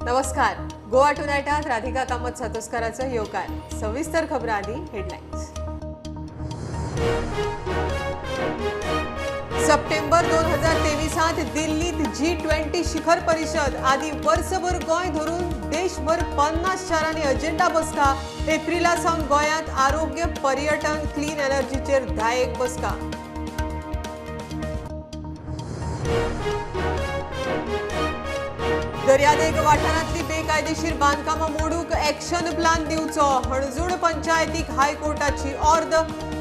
नमस्कार, गोवा टुनायटात राधिका कामत सातोस्कराचो येवकार। सविस्तर खबरां आदी हेडलायन्स। सप्टेंबर 2023 दिल्लीत G20 शिखर परिषद आदी वर्सभर गोंय धरून देशभर 50 शारांनी अजेंडा बसका। एप्रिला सावन गोंयांत आरोग्य, पर्यटन, क्लीन एनर्जीचेर 10 बसका। दर्यादेग वाठारांतली बेकायदेशीर बांदकामां मोडूंक एक्शन प्लान दिवचो, हणजूण पंचायतीक हायकोर्टाची ऑर्द।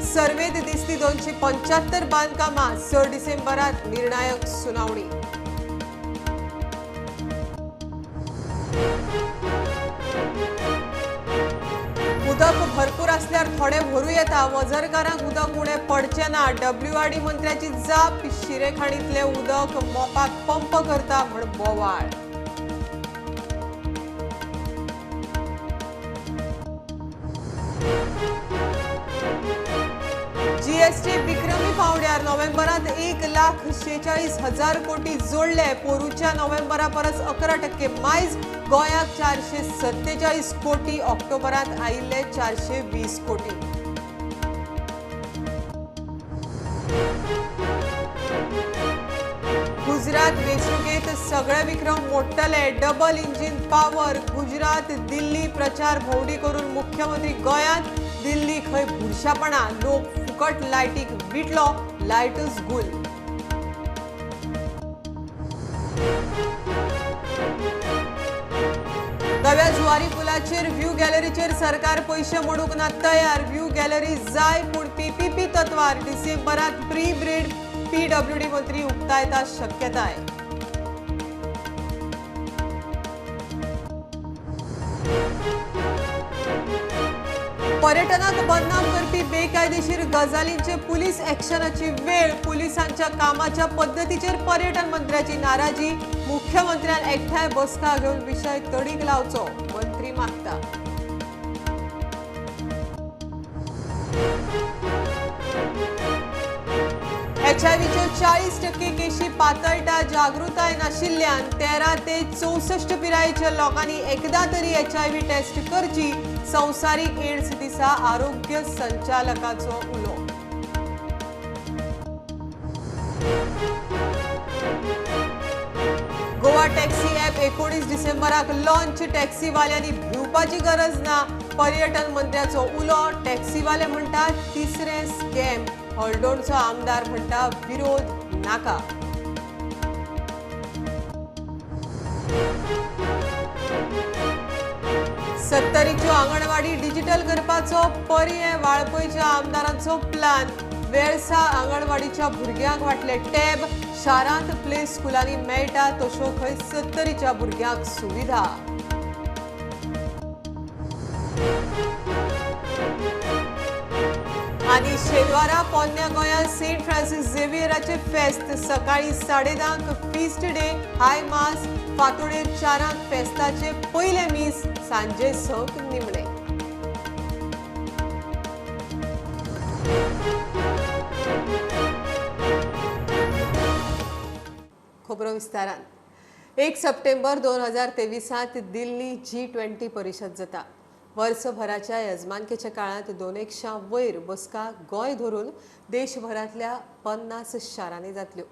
सर्वेत दिसली 275 बांदकामां, 6 डिसेंबरात निर्णायक सुनावणी। उदक भरपूर असल्यार थोडे भरू येता, वझरकारांक उदक उणें पडचें ना। WRD मंत्र्याची जाप, शिरेखाणींतलें उदक मोपाक पंप करता म्हण बोवाळ। GST विक्रमी पावड्यार नोव्हेंबरात 1,46,000 कोटी जोडले। पोरूच्या नोव्हेंबरा परस 11% मायज। गोंयाक 447 कोटी, ऑक्टोबरात आयिल्ले 420 कोटी। गुजरात वेंचणुकेत सगळे विक्रम मोडटले। Double engine power, Gujarat Delhi प्रचार भोंवडी करून मुख्यमंत्री गोंयांत। दिल्ली खंय बुरशापणा, लोक फुकट लायटीक विटलो, लायटूच गुल। नव्या जुवारी पुलाचेर व्ह्यू गॅलरीचेर सरकार पयशे मोडूंक ना तयार। व्ह्यू गॅलरी जाय पूण PPP तत्वार। डिसेंबरात प्री ब्रेड PWD मंत्री उक्तायता शक्यताय। पर्यटनाक बदनाम करपी बेकायदेशीर गजालींचे पुलीस एक्शनाची वेळ। पुलिसांच्या कामाच्या पद्दतीचेर पर्यटन मंत्र्याची नाराजी। मुख्यमंत्र्यान एकठांय बसका घेवन विशय तडीक लावचो, मंत्री मागता। HIVच्यो 40% केशी पातळटा। जागृताय नाशिल्ल्यान 13 ते 64 पिरायेच्या लोकांनी एकदा तरी HIV taste करची, संवसारीक एड्स दिसा आरोग्य संचालकाचो उलो। गोवा टॅक्सी ॲप 19 डिसेंबराक लॉन्च। टॅक्सीवाल्यांनी भिवपाची गरज ना, पर्यटन मंत्र्याचो उलो। टॅक्सीवाले म्हणटात तिसरें स्कॅम, हळदोणचो आमदार म्हणटा विरोध नाका। सत्तरीच्यो आंगणवाडी डिजिटल करपाचो पर्याय वाळपयच्या आमदारांचो प्लान। वेळसा आंगणवाडीच्या भुरग्यांक वांटले टॅब। शारांत प्ले स्कुलांनी मेळटा तश्यो खंय सत्तरीच्या भुरग्यांक सुविधा। आनी शेनवारा पोन्न्या गोंयांत सेंट फ्रांसीस झेवियराचे फेस्त। सकाळी 10:30 फीस्ट डे हाय मास। फांतोडेर 4 फेस्ताचे पयले मीस, सांजे 6 निमणे। खबरो विस्तारान। 1 सप्टेंबर 2023 दिल्ली G20 परिषद जाता। वर्सभराच्या यजमानकेच्या काळात 200 वयर बसका गोंय धरून देशभरांतल्या 50 शारांनी जातल्यो।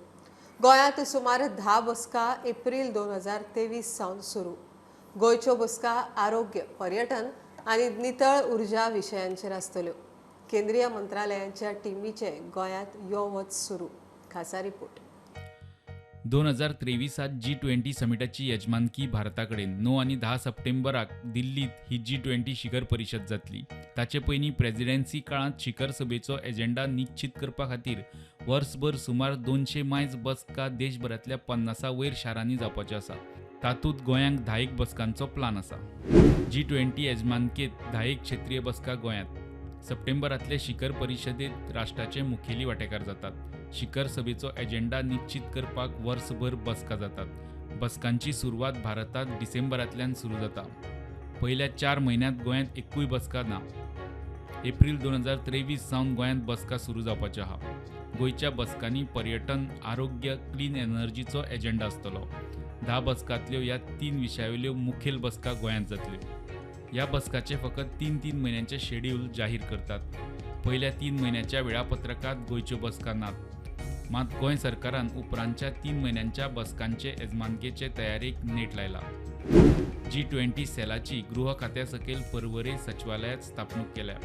गोंयांत सुमार 10 बसका एप्रिल 2023 सावन सुरू। गोंयच्यो बसका आरोग्य, पर्यटन आनी नितळ ऊर्जा विशयांचेर आसतल्यो। केंद्रीय मंत्रालयांच्या टिमीचे गोंयांत यो वच सुरू। खासा रिपोर्ट। 2023 G20 समिटाची यजमानकी भारताकडेन। 9 आनी 10 सप्टेंबराक दिल्लीत ही G20 शिखर परिषद जातली। ताचे पयलीं प्रेसिडेन्सी काळांत शिखर सभेचो एजेंडा निश्चित करपा खातीर वर्सभर सुमार 200 मायज बसका देशभरांतल्या 50 वयर शारांनी जावपाच्यो आसा। तातूंत गोंयांक 10 बसकांचो प्लान आसा। G20 यजमानकेंत 10 क्षेत्रीय बसका गोंयांत। सप्टेंबरांतले शिखर परिशदेंत राष्ट्राचे मुखेली वांटेकार जातात। शिखर सभेचो एजेंडा निश्चित करपाक वर्सभर बसका जातात। बसकांची सुरवात भारतांत डिसेंबरांतल्यान सुरू जाता। पयल्या 4 म्हयन्यांत गोंयांत एकूय बसका ना। एप्रिल 2023 सावन गोंयांत बसका सुरू जावपाच्यो आहा। गोंयच्या बसकांनी पर्यटन, आरोग्य, क्लीन एनर्जीचो एजेंडा आसतलो। 10 बसकांतल्यो ह्या 3 विशयावेल्यो मुखेल बसका गोंयांत जातल्यो. ह्या बसकाचे फकत 3-3 म्हयन्यांचे शेड्यूल जाहीर करतात. पयल्या 3 म्हयन्याच्या वेळापत्रकांत गोंयच्यो बसका नात. मात गोंय सरकारान उपरांतच्या 3 म्हयन्यांच्या बसकांचे येजमानकेचे तयारेक नेट लायला. G20 सेलाची गृह खात्या सकयल पर्वरे सचिवालयात स्थापणूक केल्या.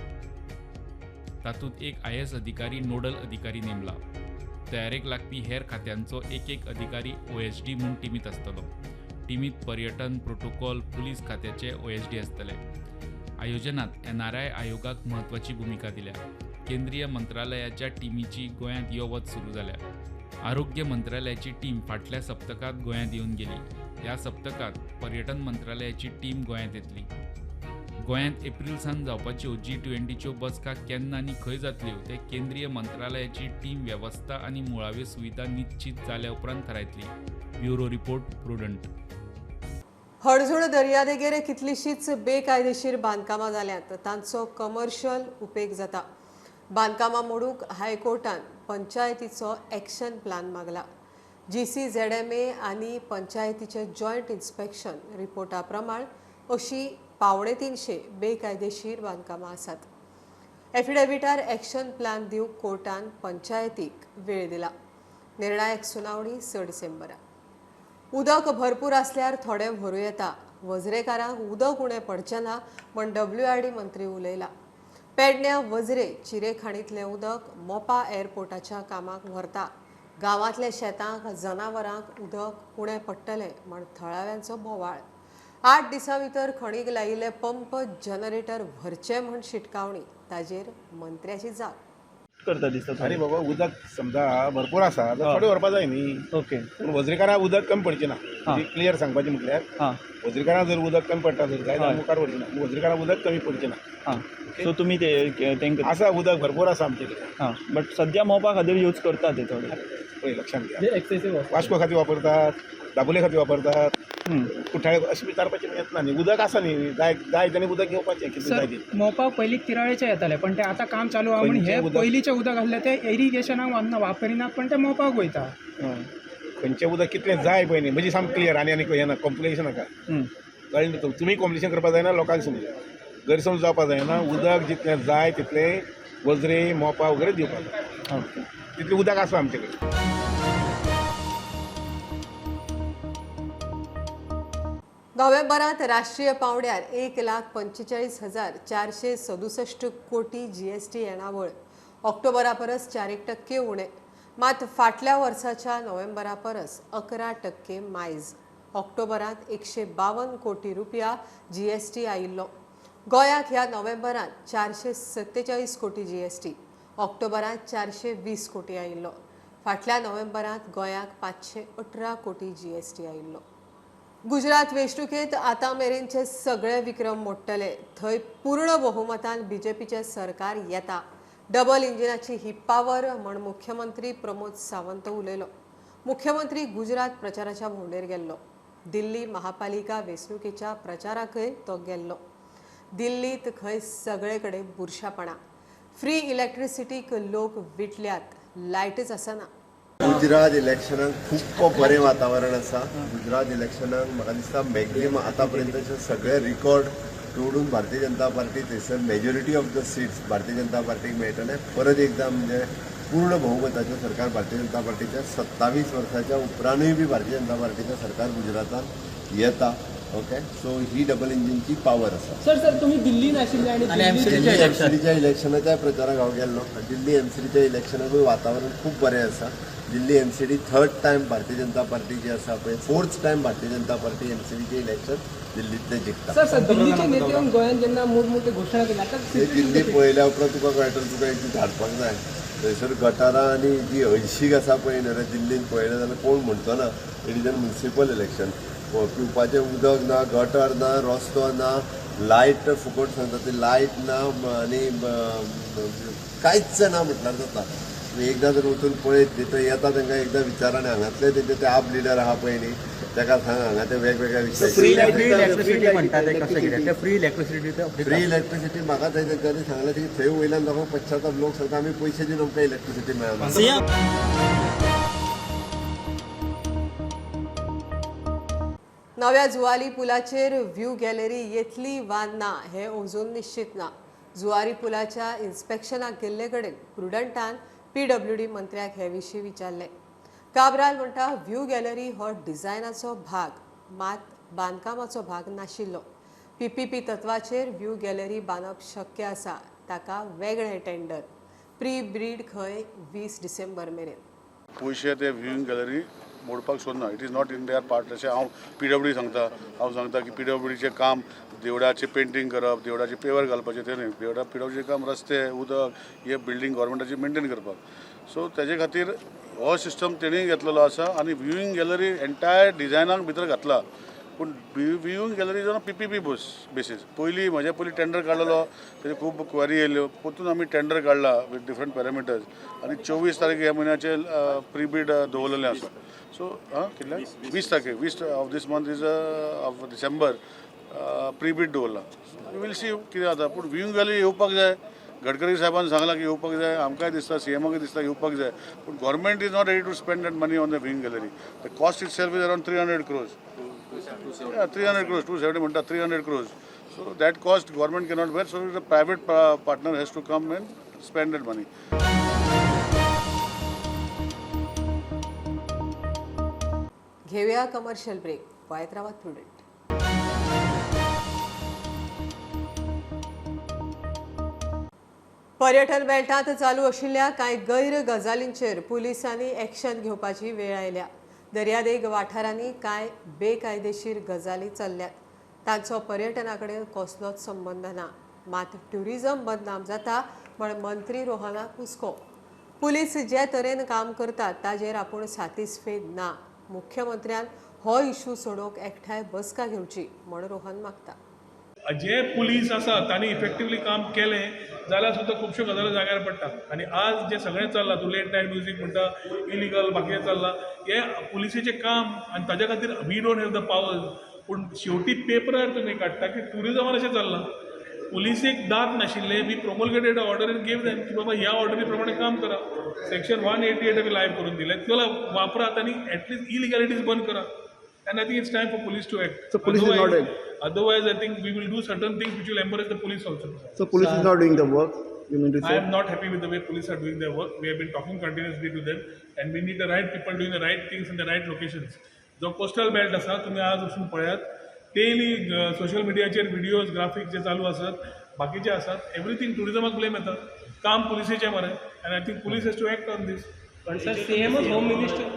तातूंत एक IAS अधिकारी नोडल अधिकारी नेमला. तयारेक लागपी हेर खात्यांचो एक अधिकारी OSD म्हूण टिमीत आसतलो. टिमीत पर्यटन, प्रोटोकॉल, पुलीस खात्याचे OSD आसतले. आयोजनात NRI आयोगाक म्हत्वाची भुमिका दिल्या. केंद्रीय मंत्रालयाच्या टिमीची गोंयांत यो वच सुरू जाल्या. आरोग्य मंत्रालयाची टीम फाटल्या सप्तकांत गोंयांत येवन गेली. ह्या सप्तकांत पर्यटन मंत्रालयाची टीम गोंयांत येतली. गोंयांत एप्रील सावन जावपाच्यो G20च्यो बसका केन्ना आनी खंय जातल्यो ते केंद्रीय मंत्रालयाची टीम वेवस्था आनी मुळाव्यो सुविधा निश्चित जाल्या उपरांत थारायतली. Bureau report, Prudent. Haljun दर्यादेगेर कितलीशीच बेकायदेशीर बांदकामां जाल्यांत. तांचो कमर्शियल उपेग जाता. बांदकामां मोडूंक हायकोर्टान पंचायतीचो एक्शन प्लान मागला. GCZMA आनी पंचायतीचे जॉयंट इन्स्पेक्शन रिपोर्टा प्रमाण अशी 275 बेकायदेशीर बांदकामां आसात. एफिडेविटार एक्शन प्लान दिवंक कोर्टान पंचायतीक वेळ दिला. निर्णायक सुनावणी 6 डिसेंबराक. उदक भरपूर आसल्यार थोडें व्हरूं येता. वझरेकारांक उदक उणें पडचें ना म्हण WRD मंत्री उलयला. पेडण्या वझरे चिरेखाणींतलें उदक मोपा एअरपोर्टाच्या कामाक व्हरता. गांवांतल्या शेतांक जनावरांक उदक उणें पडटलें म्हण थळाव्यांचो बोवाळ. 8 दिसां भितर खणीक लायिल्ले पंप जनरेटर व्हरचे म्हण शिटकावणी. ताजेर मंत्र्याची जाप. करता दिसता. अरे बाबा, उदक समजा भरपूर आसा जाल्यार थोडें व्हरपा जाय न्ही. ओके. पूण वझरेकारांक उदक कमी पडचें ना. क्लियर सांगपाचें म्हटल्यार वझरेकारांक जर उदक कमी पडटा जर जाय जाल्यार मुखार व्हरचें ना. वझरेकारांक उदक कमी पडचें ना. हां, सो तुमी ते तांकां आसा उदक भरपूर आसा आमचे कडेन. हां, बट सद्या मोपा खातीर यूज करता ते थोडे. पळय लक्षांत घ्या, वास्को खातीर वापरतात, दाबोले खातीर वापरतात, कुठ्ठाळे अशें विचारपाचें येतना न्ही. उदक आसा न्ही, जाय जाय ताणें उदक घेवपाचें कितें जाय तितलें. मोपा पयलीं तिराळेचें येतालें, पण तें आतां काम चालू आहा म्हूण हे पयलींचें उदक आसलें तें इरिगेशनाक वापरिनात, पण तें मोपाक वयता. खंयचें उदक कितलें जाय पळय न्ही, म्हणजे सामकें क्लियर. आनी आनी हें ना, कॉम्प्लिकेशन नाका. कळ्ळें न्ही? तुमी कॉम्पिटिशन करपाक जायना, लोकांक समज गैरसमज जावपाक जायना. उदक जितलें जाय तितलें वझरे मोपा वगैरे दिवपाक जाय. तितलें उदक आसा आमचे कडेन. नोव्हेंबरात राष्ट्रीय पावंड्यार 1,45,467 कोटी GST येणावळ. ऑक्टोबरा परस 4% उणें. मात फाटल्या वर्साच्या नोव्हेंबरा परस 11% मायज. ऑक्टोबरांत 152 कोटी रुपया GST आयिल्लो. गोंयाक ह्या नोव्हेंबरांत 447 कोटी GST, ऑक्टोबरांत 420 कोटी आयिल्लो. फाटल्या नोव्हेंबरांत गोंयाक 518 कोटी GST आयिल्लो. गुजरात वेंचणुकेंत आतां मेरेनचे सगळे विक्रम मोडटले. थंय पूर्ण बहुमतान बीजेपीचें सरकार येता. डबल इंजिनाची ही पावर म्हण मुख्यमंत्री प्रमोद सावंत उलयलो. मुख्यमंत्री गुजरात प्रचाराच्या भोंवडेर गेल्लो. दिल्ली महापालिका वेंचणुकेच्या प्रचाराकय तो गेल्लो. दिल्लीत खंय सगळे कडेन बुरशापणां. फ्री इलेक्ट्रिसिटीक लोक विटल्यात, लायटच आसना. गुजरात इलेक्शनाक खूब बरें वातावरण आसा. गुजरात इलेक्शनाक म्हाका दिसता मॅक्झिमम आतां पर्यंतचे सगळे रिकॉर्ड तोडून भारतीय जनता पार्टी थंयसर majority of the seats Bharatiya Janata पार्टीक मेळटले. परत एकदां म्हणजे पूर्ण बहुमताचें सरकार भारतीय जनता पार्टीच्या 27 वर्साच्या उपरांतूय बी भारतीय जनता पार्टीचें सरकार गुजरातान येता. ओके, सो ही डबल इंजिनची पावर आसा. सर सर तुम्ही दिल्लीन आशिल्ले आनी दिल्ली एमसीडीच्या इलेक्शनाच्या प्रचाराक हांव गेल्लो. दिल्ली एमसीडीच्या इलेक्शनाकूय वातावरण खूब बरें आसा. Delhi MCD third time Bharatiya Janata party जी आसा पळय, fourth time Bharatiya Janata party एमसीडीचे election दिल्लींतले जिखता. Sir sir दिल्लीचे नेते येवन गोंयांत जेन्ना मोठमोठे घोशणा केल्या, आतां दिल्ली पळयल्या उपरांत तुका कळटलें, तुका एक धाडपाक जाय. थंयसर गटारां आनी जी हळशीक आसा पळय न्ही दिल्लीन पळयलें जाल्यार कोण म्हणचो ना it is an municipal election. पिवपाचें उदक ना, गटर ना, रस्तो ना, लायट फुकट सांगता ती लायट ना आनी कांयच ना म्हटल्यार जाता. एकदां जर वचून पळयत न्ही थंय येता तांकां एकदां विचार आनी हांगातले तेंचे ते आप लिडर आहा पळय न्ही ताका सांग हांगा ते वेगवेगळ्या विशय. फ्री फ्री इलेक्ट्रिसिटी म्हाका थंय तेंच्यांनी सांगलें की थंय वयल्यान लोकांक पश्चाताप, लोक सांगता आमी पयशे दिवन आमकां इलेक्ट्रिसिटी मेळना. नव्या जुवारी पुलाचेर व्ह्यू गॅलरी येतली वा ना हें अजून निश्चित ना. जुवारी पुलाच्या इन्स्पेक्शनाक गेल्ले कडेन प्रुडंटान पीडब्ल्यूडी मंत्र्याक हे विशीं विचारलें. काब्राल म्हणटा व्ह्यू गॅलरी हो डिझायनाचो भाग मात बांदकामाचो भाग नाशिल्लो. पीपीपी तत्वाचेर व्ह्यू गॅलरी बांदप शक्य आसा, ताका वेगळें टेंडर. प्री बीड खंय 20 डिसेंबर मेरेन. पयशे ते व्ह्यूइंग गॅलरी मोडपाक सोदना. It is not in their part अशें हांव पीडब्ल्यूडी सांगता. हांव सांगता की पीडब्ल्यूडीचें काम देवळाचें पेंटींग करप, देवळाचें पेवर घालपाचें तें न्हय. देवळा पीडब्ल्यूडीचें काम रस्ते, उदक हे बिल्डींग गव्हर्मेंटाची मेंटेन करपाक. सो तेजे खातीर हो सिस्टम तेणी घेतलेलो आसा आनी व्ह्यूइंग गॅलरी एंटायर डिझायनाक भितर घातला. पूण viewing gallery is on PPP basis. पयलीं म्हज्या पयलीं टेंडर काडलेलो, तेजे खूब क्वेरी येयल्यो, परतून आमी टेंडर काडला विथ डिफरंट पॅरामिटर्स आनी 24 तारखे ह्या म्हयन्याचे प्री बीड दवरलेलें आसा. सो आं कितल्या 20 तारखेक 20 of this month is of December pre bid दवरला. Will see कितें जाता. पूण व्ह्यूइंग गॅलरी येवपाक जाय. गडकरी साहेबान सांगलां की येवपाक जाय, आमकांय दिसता, सीएमाकय दिसता येवपाक जाय. पूण government is not ready to spend that money on the viewing gallery. The cost itself is around 300 crores. 300 crores, 270 म्हणटा, 300 crores. So that cost government cannot bear, so the private partner has to come and spend that money. घेऊया commercial break. पळयत रावात prudent. पर्यटन बेल्टांत चालू आशिल्ल्या कांय गैर गजालींचेर पुलिसांनी एक्शन घेवपाची वेळ आयल्या. दर्यादेग वाठारांनी कांय बेकायदेशीर गजाली चल्ल्यात, तांचो पर्यटना कडेन कसलोच संबंद ना. मात ट्युरिझम बदनाम जाता म्हण मंत्री रोहनाक हुस्को. पुलीस जे तरेन काम करतात ताजेर आपूण सातिस्फेद ना. मुख्यमंत्र्यान हो इशू सोडोवंक एकठांय बसका घेवची म्हण रोहन मागता. जे पुलीस आसा तांणी इफेक्टिवली काम केलें जाल्यार सुद्दां खुबश्यो गजाली जाग्यार पडटा. आनी आज जें सगळें चल्लां, तूं लेट नायट म्युजीक म्हणटा, इलिगल बाकीचें चल्लां, हें पुलिसेचें काम आनी ताज्या खातीर we don't have the powers. पूण शेवटी पेपरार तुमी काडटा की ट्युरिजमान अशें चल्लां. पुलिसेक दाद नाशिल्ले, we promulgated order and gave them की बाबा ह्या ऑर्डरी प्रमाणे काम करा. सेक्शन 188 आमी लायव करून दिलें, चला वापरात आनी एटलिस्ट इलिगॅलिटीज बंद करा. And I think it's time for police to act. So police is not act. Otherwise, I think we will do certain things which will embarrass the police also. So police is not doing the work, you mean to say? I am not happy with the way police are doing their work. We have been talking continuously to them and we need the right people doing the right things in the right locations. जो coastal belt आसा, तुमी आज वचून पळयात, daily social मिडियाचेर videos, graphics जे चालू आसात, बाकीचे आसात, एवरीथींग ट्युरिजमाक ब्लेम येता. काम पुलिसेचें मरे. And I think police has to act on this. पण सर सीएमच होम मिनिस्टर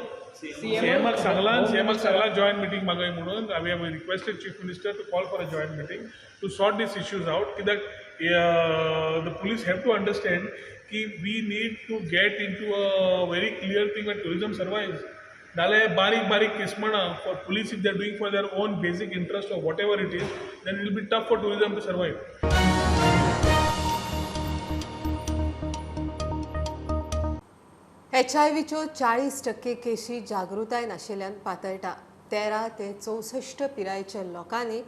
सीएमाक सांगलां, सीएमाक सांगलां जॉयंट मिटींग मागय म्हणून. We have requested chief minister to call for a joint meeting to sort these issues out. कित्याक the police have to understand की we need to get into a very clear thing where tourism survives. नाल्यार बारीक बारीक किस्मणां for police if they are doing for their own basic interest or whatever it is, then it will be tough for tourism to survive. एचआयव्हीच्यो 40% केशी जागृताय नाशिल्ल्यान पातळटा. 13 ते 64 पिरायेच्या लोकांनी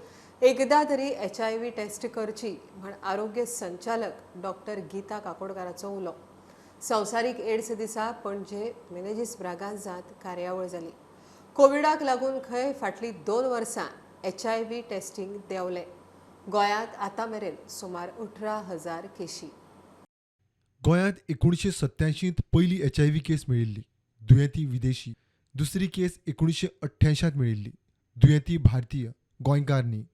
एकदा तरी एचआयव्ही टेस्ट करची म्हण आरोग्य संचालक डॉक्टर गीता काकोडकाराचो उलो. संवसारीक एड्स दिसा पणजे मिनेझीस ब्रागांझांत कार्यावळ जाली. कोविडाक लागून खंय फाटलीं 2 वर्सां एचआयव्ही टेस्टिंग देंवलें. गोंयांत आतां मेरेन सुमार 18,000 केशी. गोंयांत 1987 पयली एचआयव्ही केस मेळिल्ली, दुयेंती विदेशी. दुसरी केस 1988 मेळिल्ली, दुयेंती भारतीय, गोंयकार न्ही.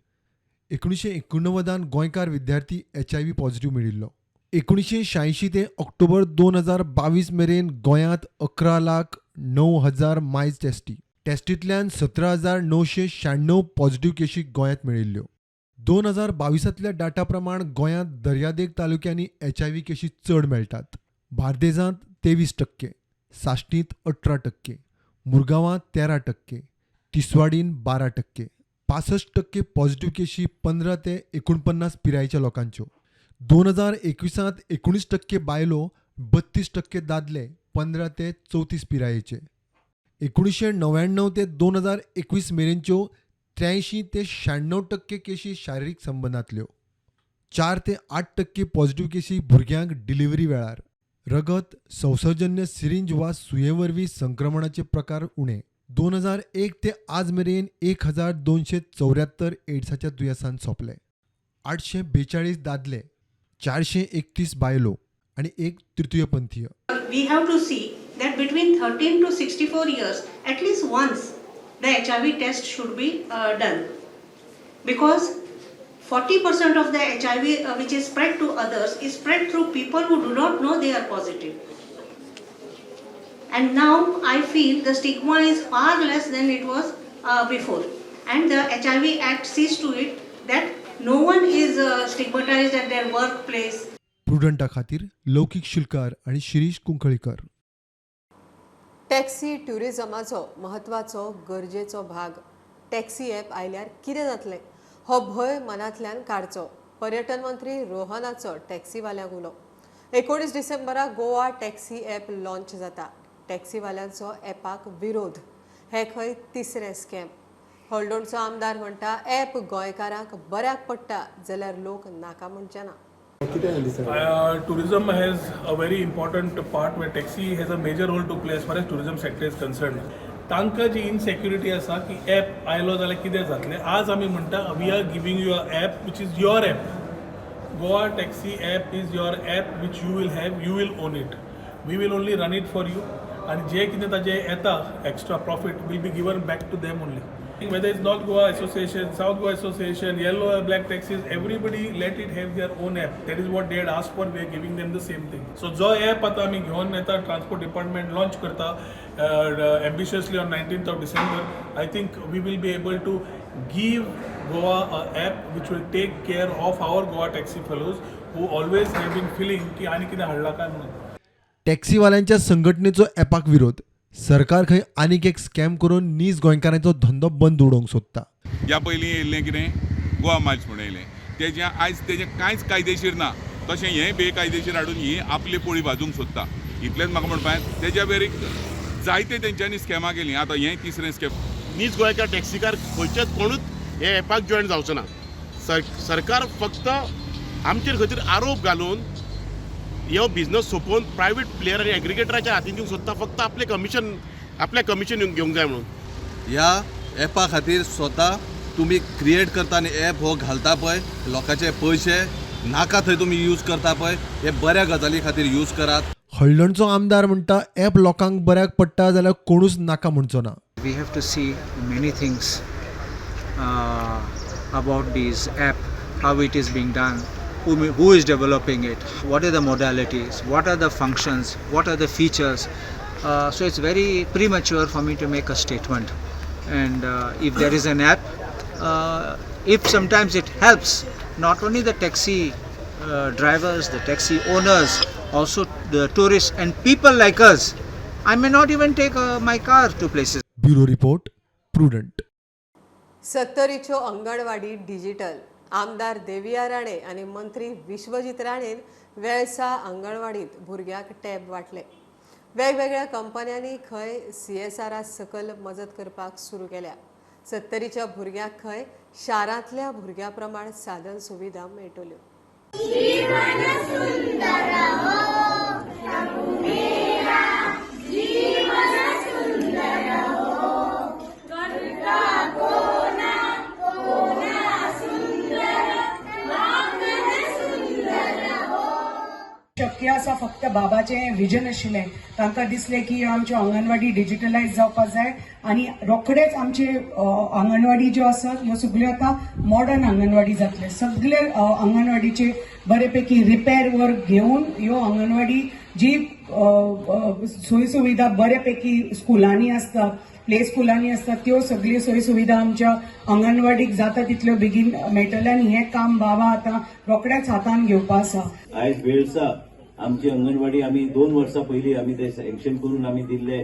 1989 गोंयकार विद्यार्थी एचआयव्ही पॉझिटिव्ह मेळिल्लो. 1986 ते ऑक्टोबर 2022 मेरेन गोंयांत 11,09,000 मायज टेस्टी. टेस्टींतल्यान 17,996 पॉझिटिव्ह केशी गोंयांत मेळिल्ल्यो. 2022 डाटा प्रमाण गोंयांत दर्यादेग तालुक्यांनी एचआयव्ही केशी चड मेळटात. बार्देजांत 23%, साश्टींत 18%, मुरगांवांत 13%, तिसवाडीन 12%. 65% पॉझिटिव्ह केशी 15 ते 49 पिरायेच्या लोकांच्यो. 2021 19% बायलो, 32% दादले 15 ते 34 पिरायेचे. 1999 ते 2021 मेरेनच्यो 83 ते 96% केशी शारिरीक संबंदांतल्यो. 4 ते 8% पॉझिटिव्ह केशी भुरग्यांक डिलिव्हरी वेळार. रगत, संसर्जन्य सिरिंज वा सुये वरवीं संक्रमणाचे प्रकार उणे. 2001 ते आज मेरेन 1274 एड्साच्या दुयेंसान सोंपले. 842 दादले, 431 बायलो आनी एक तृतीयपंथीय. We have to see that between 13 to 64 years, at least once, the HIV test should be done. Because 40% of the HIV which is spread to others is spread through people who do not know they are positive. And now I feel the stigma is far less than it was before. And the HIV Act sees to it that no one is stigmatized at their workplace. प्रुडंटा खातीर लौकीक शुल्कार आनी Shirish कुंकळीकर. Taxi ट्युरिजमाचो म्हत्वाचो गरजेचो भाग. Taxi app आयल्यार कितें जातलें हो भंय मनांतल्यान काडचो. पर्यटन मंत्री रोहनाचो टॅक्सीवाल्यांक उलो. 19 डिसेंबराक गोवा टॅक्सी ॲप लॉन्च जाता. टॅक्सीवाल्यांचो ॲपाक विरोध. हे खंय तिसरें स्कॅम. हळदोणचो आमदार म्हणटा ॲप गोंयकारांक बऱ्याक पडटा जाल्यार लोक नाका म्हणचे ना. Tourism has a very important part where taxi has a major role to play as far as tourism sector is concerned. तांकां जी इनसेक्युरिटी आसा की ॲप आयलो जाल्यार कितें जातलें, आज आमी म्हणटा we are giving you a app which is your app. Goa Taxi app is your app which you will have, you will own it. We will only run it for you आनी जे कितें ताजें येता extra profit will be given back to them only. Whether it's North Goa Association, South Goa Association, Yellow or Black Taxis, everybody let it have their own app. That is what they had asked for. We are giving them the same thing. So जो app आता आमी घेवन येता, transport department launch करता ambitiously on 19th of December, I think we will be able to give Goa a app which will take care of our Goa taxi fellows who always have been feeling की आनी कितें हाडलां काय म्हणून. टॅक्सीवाल्यांच्या संघटनेचो ॲपाक विरोध. सरकार खंय आनीक एक स्कॅम करून नीज गोंयकारांचो धंदो बंद उडोवंक सोदता. ह्या पयलीं येयल्लें कितें गोवा मार्च म्हणून येयलें, तेजें आयज तेजें कांयच कायदेशीर ना. तशें हें बेकायदेशीर हाडून ही आपली पोळी भाजूंक सोदता. इतलेंच म्हाका म्हणपाक. तेज्या वेरीक जायते तेंच्यांनी स्कॅमां केलीं. आतां हें तिसरें स्कॅम. नीज गोंयकार टॅक्सीकार खंयचेच कोणूच हे एपाक जॉयन जावचो ना. सरकार फक्त आमचेर खंय तरी आरोप घालून हो बिजनस सोंपोवन प्रायवेट प्लेयर आनी एग्रिगेटराच्या हातीन दिवंक सोदता, फक्त आपलें कमिशन, आपलें कमिशन घेवंक जाय म्हणून. ह्या एपा खातीर स्वता तुमी क्रिएट करता आनी एप हो घालता पळय, लोकांचे पयशे नाका थंय तुमी यूज करता पळय, हे बऱ्या गजाली खातीर यूज करात. हळदणचो आमदार म्हणटा ॲप लोकांक बऱ्याक पडटा जाल्यार कोणूच नाका म्हणचो ना. We have to see many things about this app, how it is being done, who is developing it, what are the modalities, what are the functions, what are the features. So it's very premature for me to make a statement. And if there is an app, if sometimes it helps not only the taxi drivers, the taxi owners, also the tourists and people like us, I may not even take my car to places. Bureau report, Prudent. सत्तरीच्यो anganwadi digital. आमदार देविया राणे आनी मंत्री विश्वजीत राणेन वेळसा अंगणवाडीत भुरग्यांक tab वांटले. वेगवेगळ्या कंपन्यांनी खंय सीएसआरा सकल मजत करपाक सुरू केल्या. सत्तरीच्या भुरग्यांक खंय शारांतल्या भुरग्यां प्रमाण साधन सुविधा मेळटल्यो. शक्य आसा फक्त बाबाचें विजन आशिल्लें. तांकां दिसलें की आमच्यो अंगणवाडी डिजिटलायज जावपाक जाय आनी रोखडेच आमचे अंगणवाडी ज्यो आसात ह्यो सगल्यो आतां मॉडर्न अंगणवाडी जातले. सगळे अंगणवाडीचे बरेपैकी रिपेर वर्क घेवन ह्यो अंगणवाडी जी सोयी सुविधा बऱ्यापैकी स्कुलांनी आसता, प्ले स्कुलांनी आसता, त्यो सगळ्यो सोयी सुविधा आमच्या अंगणवाडीक जाता तितल्यो बेगीन मेळटले आनी हें काम बाबा आतां रोखडेच हातान घेवपा आसा. आयज वेळसा आमची अंगणवाडी आमी 2 वर्सां पयलीं आमी ते सँक्शन करून आमी दिल्ले.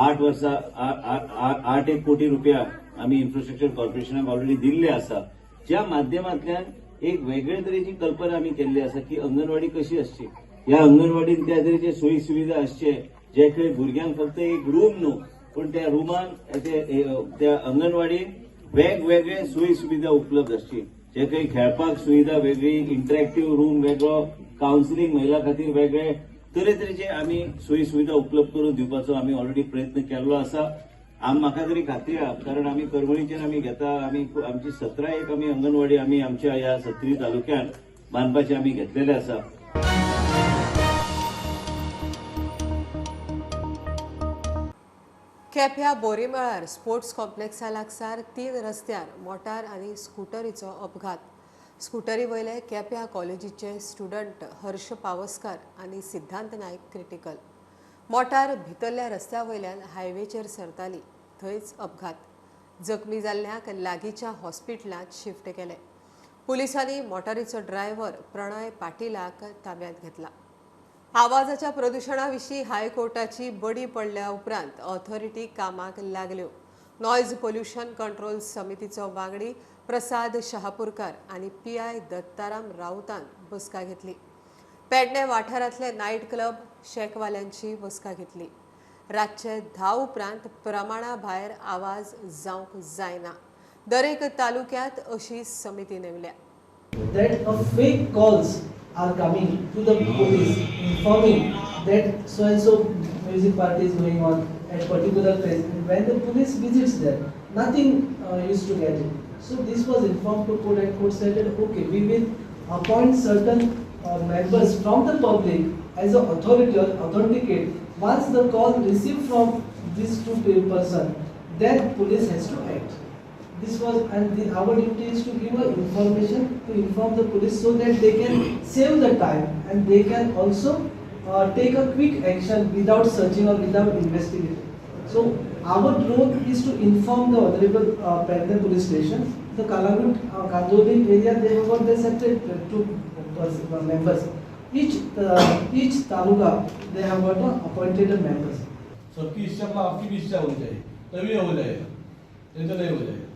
8 वर्सां 8 कोटी रुपया आमी इन्फ्रास्ट्रक्चर कॉर्पोरेशनाक ऑलरेडी दिल्ले आसा, ज्या माध्यमांतल्यान एक वेगळे तरेची कल्पना आमी केल्ली आसा की अंगणवाडी कशी आसची. ह्या अंगणवाडीन त्या तरेचे सोयी सुविधा आसचे जे खंय भुरग्यांक फक्त एक रूम न्हू पूण त्या रुमान त्या अंगणवाडीन वेगवेगळे सोयी सुविधा उपलब्ध आसची, जे खंय खेळपाक सुविधा वेगळी, इंटरॅक्टिव्ह रूम वेगळो, कावन्सिलिंग महिला खातीर वेगळे तरेतरेचे आमी सोयी सुविधा उपलब्ध करून दिवपाचो आमी ऑलरेडी प्रयत्न केल्लो आसा. म्हाका तरी खात्री आहा, कारण आमी करमळीचेर आमी घेता, आमी आमची 17 एक आमी अंगणवाडी आमी आमच्या ह्या सत्तरी तालुक्यान बांदपाचे आमी घेतलेले आसा. केप्यां बोरीमळार स्पोर्ट्स कॉम्प्लेक्सा लागसार 3 रस्त्यार मोटार आनी स्कुटरीचो अपघात. स्कुटरी वयले केप्यां कॉलेजीचे स्टुडंट हर्ष पावसकार आनी सिद्धांत नायक क्रिटिकल. मोटार भितरल्या रस्त्या वयल्यान हायवेचेर सरताली, थंयच अपघात. जखमी जाल्ल्यांक लागींच्या हॉस्पिटलांत शिफ्ट केले. पुलिसांनी मोटारीचो ड्रायव्हर प्रणय पाटीलाक ताब्यांत घेतला. आवाजाच्या प्रदुशणा विशीं हायकोर्टाची बडी पडल्या उपरांत ऑथॉरिटी कामाक लागल्यो. नॉयज पोल्युशन कंट्रोल समितीचो वांगडी प्रसाद शहापूरकार आनी PI Dattaram राऊतान बसका घेतली. पेडणे वाठारांतले नायट क्लब शेकवाल्यांची बसका घेतली. रातचे 10 उपरांत प्रमाणा भायर आवाज जावंक जायना. दरेक तालुक्यांत अशी समिती नेमल्या. That a fake calls are coming to the police informing that so and so music party is going on at particular place, and when the police visits there, nothing used to get it. So this was informed to court, and court said that okay, we will appoint certain members from the public as an authority or authenticate. Once the call received from these two person, then police has to act. This was, and our duty is to give a information to inform the police so that they can save the time and they can also take a quick action without searching or without investigating. So our role is to inform the honorable Pernem police station. The Kalagut Kandoli area, they have got their separate 2 members. Each taluka they have got appointed members. सबकी इच्छा में आपकी भी इच्छा होनी चाहिए, तभी हो जाएगा, नहीं तो नहीं हो जाएगा.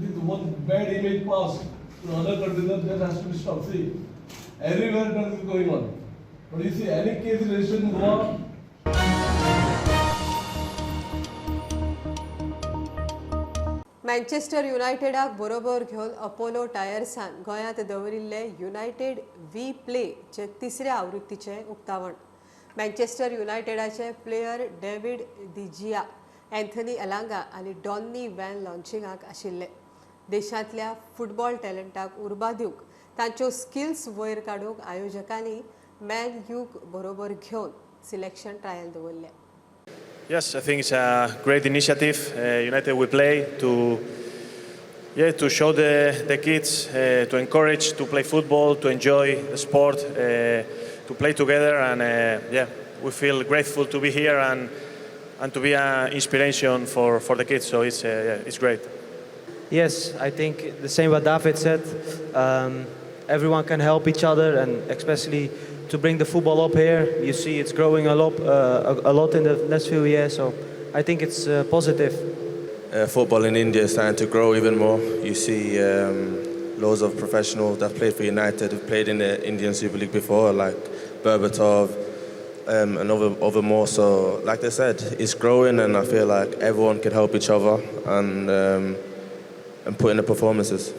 This one bad image pass to other countries, that has to be stopped. See, everywhere that is going on. But you see, any case registered in Goa. Manchester युनायटेडाक बरोबर घेवन अपोलो टायर्सान गोंयांत दवरिल्ले युनायटेड we प्लेचे तिसऱ्या आवृत्तीचें उक्तावण. Manchester युनायटेडाचे player David de Gea, Anthony Elanga आनी डॉन्नी van लॉन्चिंगाक आशिल्ले. देशांतल्या फुटबॉल टॅलंटाक उर्बा दिवंक, तांच्यो स्किल्स वयर काडूंक आयोजकांनी मॅन यूक बरोबर घेवन सिलेक्शन ट्रायल दवरलें. Yes, I think it's a great initiative. United We Play to show the kids, to encourage to play football, to enjoy the sport, to play together, and we feel grateful to be here and to be an inspiration for the kids. So it's great. Yes, I think the same what David said. Everyone can help each other, and especially to bring the football up here. You see it's growing a lot in the last few years, so I think it's positive. Football in India is starting to grow even more. You see loads of professionals that played for United, who've played in the Indian Super League before, like Berbatov and other more. So, like they said, it's growing, and I feel like everyone can help each other and put in the performances.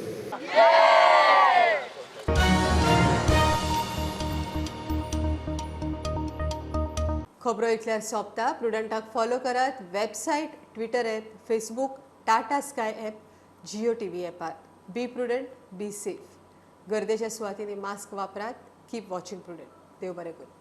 खबरो इतल्यार सोंपता. प्रुडंटाक follow करात website, Twitter app, Facebook, Tata Sky app, Jio TV ॲपार. Be prudent, be safe. गर्देच्या सुवातींनी mask वापरात. Keep watching prudent. देव बरें करूं.